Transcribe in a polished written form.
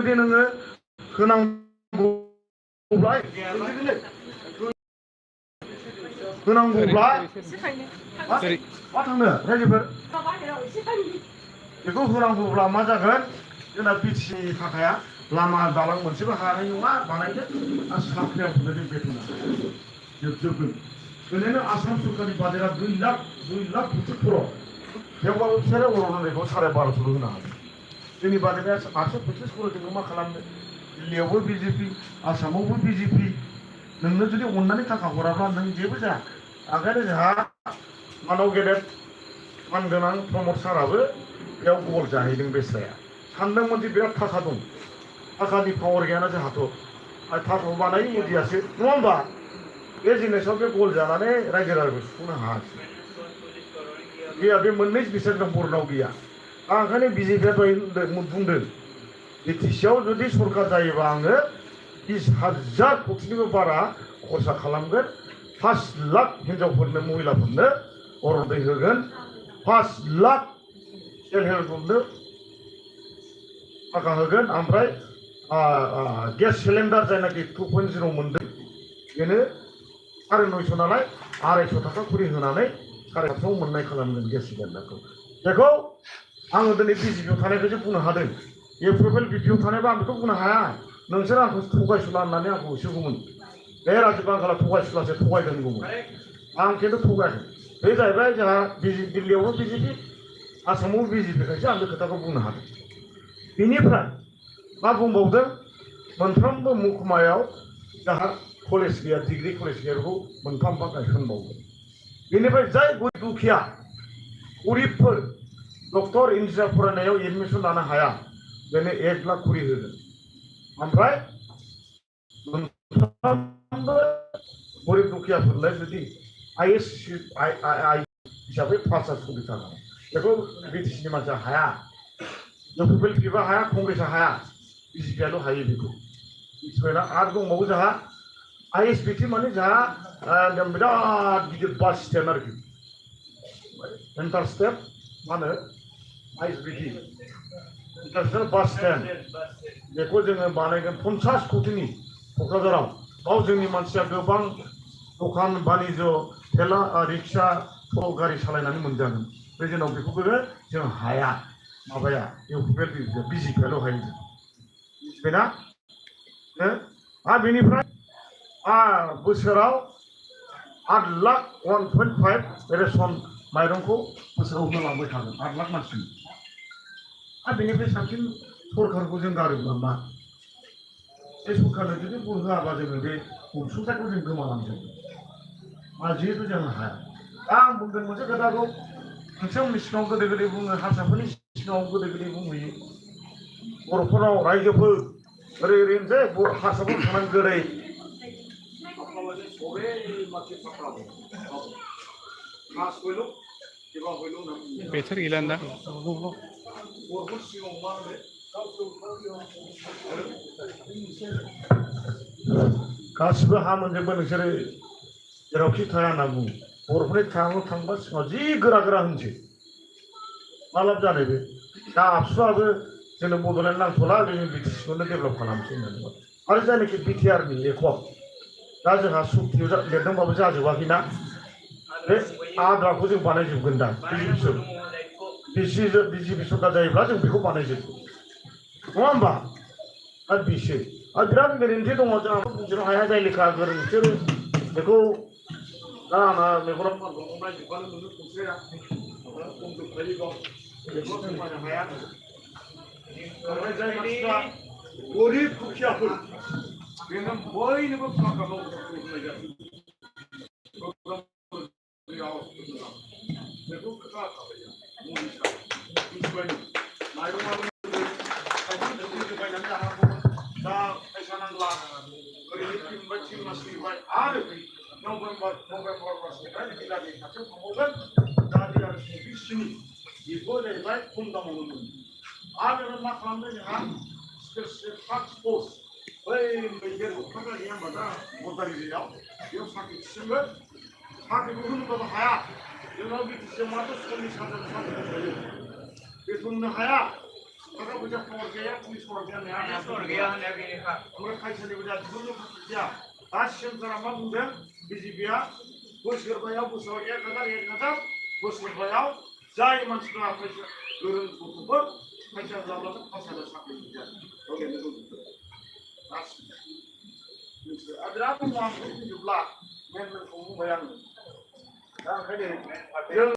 जुदि नोङो होनांगौब्ला मा थांनो रायजोफोर बेखौ होनांगौब्ला मा जागोन जोंना बिटिसिनि थाखाया लामा दालां मोनसेबो हानाय नङा बानायनो आरो साख्रियावफोरनो जों बेथन जोबजोबगोन ओरैनो आसाम सरकारनि बाजेटआ 2 लाख 30 crore थेवब्लाबो बिसोरो अरन होनायखौ 12.5 होनो हागोन जोंनि बाजेटआ 825 crore जोंनो मा खालामनो दिल्लीयावबो बिजेपि आसामावबो बिजेपि नोंनो जुदि अननानै थाखा हराब्ला नों जेबो जाया ओंखायनो जोंहा मानव गेदेर मानगोनां प्रमद साराबो बेयाव गल जाहैदों बेस्राया सानदोंमोन दि बिराद थाखा दं थाखानि पावार गैयाना जोंहाथ' आरो थाखा बानाय मोदियासो नङा होमबा बे जिनिसाव बे गल जानानै रायजो राजाखौ सुफुंनो हायासै गैया बे मोननै बिसोर दं बर'नाव गैया ओंखायनो बिजेपिया दहाय बुंदों बिटिसिआव जुदि सरकार जायोबा आङो 20,000 कोटिनिबो बारा खरसा खालामगोन 5 लाख हिनजावफोरनो महिलाफोरनो अरनदय होगोन 5 लाख सेल्फ हेल्प ग्रुपनो थाखा होगोन ओमफ्राय गेस सिलिन्डार जायनाखि 2.0 मोनदों बेनो 950 नालाय 250 थाखा खरि होनानै 750 मोननाय खालामगोन गेस सिलिन्डारखौ बेखौ आङो दिनै बिजेपिआव थानायखौसो बुंनो हादों एप्रुभेल बिपिआव थानायबा आं बेखौ बुंनो हाया नोंसोर आंखौ थगायसुला होननानै आंखौ होसोगौमोन बे राजीब बांगाला थगायसुलासो थगायदोंगौमोन आं खिन्थु थगायाखै बे जाहैबाय जोंहा दिल्लीयावबो बिजेपि आसामावबो बिजेपिखायसो आं बे खोथाखौ बुंनो हादों बेनिफ्राय मा बुंबावदों मोनफ्रोमबो महकुमायाव जोंहा कलेज गैया डिग्री कलेज गैया बेखौ मोनफा मोनफा गायसनबावदों बेनिफ्राय जाय दुखिया गरिबफोर डक्टर इन्जिनियार फरायनायाव एडमिसन लानो हाया बेनो 1 लाख खरि होगोन ओमफ्राय मोनफ्रोमबो गरिब दुखियाफोरनो जुदि आइएस हिसाबै पास सुबिदा दं बेखौ बिटिसिनि मानसिया हाया एप्रुभेल बिबा हाया कंग्रेसआ हाया बिजेपिआल' हायो बेखौ मिथिबायना आरो दंबावो जोंहा आइएसबिटि माने जोंहा बिराद गिदिर बास स्टेन्ड आरोखि इन्टार स्टेट मा होनो आइएसबिटि इन्टारनेसनेल बास स्टेन्ड बेखौ जोङो बानायगोन 50 कोटिनि क'क्राझाराव बाव जोंनि मानसिया गोबां दखान बानिज्य थेला रिक्सा टल गारि सालायनानै मोनजागोन बे जोंनाव बेखौबो जों हाया माबाया एप्रुभेल बिजेपिआल' हायो मिथिबायना आरो बेनिफ्राय बोसोराव 8 लाख 1.5 रेशन माइरंखौ बोसोराव होलांबाय थागोन 8 लाख मानसिनि आरो बेनिफ्राय साबसिन सरकारखौ जों गारोब्ला मा बे सरकारनो जुदि भट होआबा जोङो बे अनसुंथाइखौ जों गोमालांजोबगोन जिहेतु जों हाया दा आं बुंगोन मोनसे खोथाखौ नोंथांमोननि सिगाङाव गोदो गोदाय बुङो हारसाफोरनि सिगाङाव गोदो गोदाय बुंहैयो बर'फोराव रायजोफोर ओरै ओरैनोसै हारसाफोर थानानै गोदै बेथोर गैला ना गासिबो हा मोनजोबो नोंसोरो जेरावखि थाया होनना बुङो बर'फोरनि थांबा सिगाङाव जि गोरा गोरा होनसै मा लाब जानाय बे दा आबसुआबो जोंनो बड'लेण्ड नांथ'ला जोंनि बिटिसिखौनो डेभेलप खालामसै होननानै आरो जायनाखि बिटिआरनि लेखक दा जोंहा सुक्तियाव लिरदोंबाबो जाजोबाखैना बे आद्राखौ जों बानायजोबगोन दा बिजेपि सरकार जायोब्ला जों बेखौ बानायजोबगोन नङा होमबा आरो बिसो आरो बिराद गोरोन्थि दङ जोंहा बुंजोबनो हाया जाय लेखा गोरों बिसोरो बेखौ दा आंना मेगनाव नायजोबबानो नुनो खनसेया खमजोबखायो दं बेखौ फोरमायनो हाया ओमफ्राय जाय मानसिफ्रा गरिब दुखियाफोर बेनो बयनोबो फाक्का न' होनाय जादों बेखौ खोथा मिथिबाय माइरंआबो बायनानै जानांगौमोन दा फैसा नांला ओरैनो 3 मासनिफ्राय आरो नभेम्बर मासनिफ्राय बिलानि खाथियाव थांबावगोन दा बिलानि संख्रिसिनि बेखौ जाहैबाय खम दामावनो मोनो आरो मा खालामदों जोंहा स्पेसियेल टास्क फर्स बै मैदेर होबथाग्रा गैया होनबा दा बरदार एरियायाव बेयाव साख्रि थिसनगोन साख्रिखौ होनोब्लाबो हाया जोंनाव बिटिसिआव माथ्र 40,000 साख्रि दंखायो बेथन होनो हाया थाखा फैसा खबर गैया पुलिस खबर गैया खबर गैया होननाया बेनोखा ओमफ्राय खायसानिबो दा दिहुननो गैया दा सेन्टारा मा बुंदों बिजेपिया बोसोरबायाव 1,000 बोसोरबायाव जाय मानसिफ्रा फैसा गोरों गथ'फोर फैसा जाब्लानो 5,000 साख्रि मोनगोन ओरैनो दंजोबो गासिबो आरो बिराद दङ आं बुंजोबला मेन मेनखौ बुंबाय आङो दा ओंखायनो